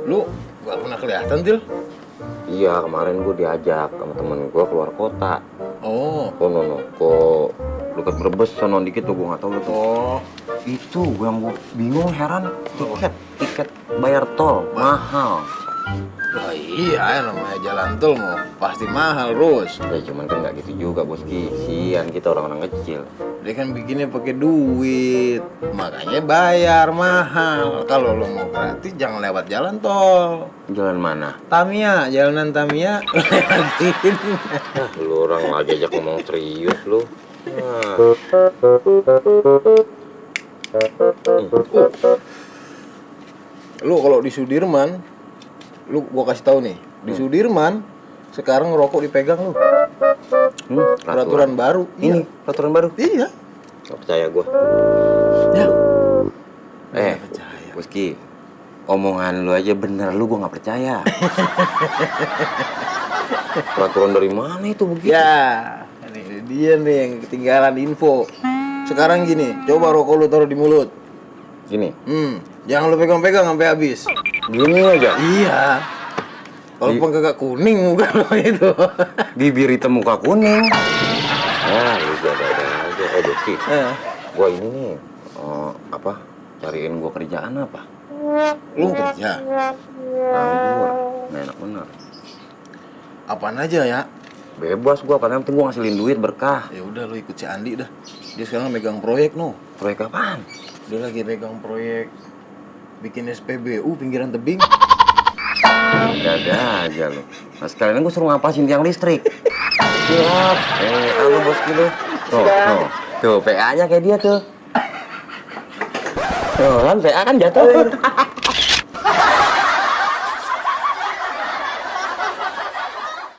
Lu gak pernah kelihatan, Til? Iya, kemarin gue diajak sama temen gue keluar kota. Oh. Oh, no. Kok dekat Brebes, sono dikit tuh, gue gak tahu tuh. Oh. Itu yang gue bingung, heran. Tiket bayar tol, mahal. Oh iya, namanya jalan tol mau pasti mahal, Rus. Ya cuman kan gak gitu juga, Boski. Kasian kita orang-orang kecil. Dia kan bikinnya pakai duit, makanya bayar mahal. Kalau lo mau gratis jangan lewat jalan tol. Jalan mana? Tamiya, jalanan Tamiya. Lu orang lagi ajak ngomong serius lu. Nah. Lu kalau di Sudirman, gua kasih tahu nih, di Sudirman sekarang ngerokok dipegang lu. Peraturan baru. Ini peraturan baru. Iya. Gak percaya gua. Ya. Percaya. Boski, omongan lu aja bener, lu gua gak percaya. Peraturan dari mana itu begitu? Ya, ini dia nih yang ketinggalan info. Sekarang gini, coba rokok lu taruh di mulut. Gini. Jangan lu pegang-pegang sampai habis. Gini aja. Iya. Kalau kagak kuning muka lo itu. Bibir hitam muka kuning. Nah, lu ada aja. Boski. Gua ini nih, cariin gua kerjaan apa? Lu kerja? Nganggur. Nggak enak bener. Apaan aja ya? Bebas gua, padahal penting gua ngasilin duit berkah. Ya udah lu ikut si Andi dah. Dia sekarang megang proyek no. Proyek apaan? Dia lagi megang proyek bikin SPBU pinggiran tebing. Ada aja lu. Nah sekalian gua suruh ngapasin tiang listrik. Siap. Halo bos lu. Tuh PA-nya kayak dia tuh. Tuh kan PA kan jatuh.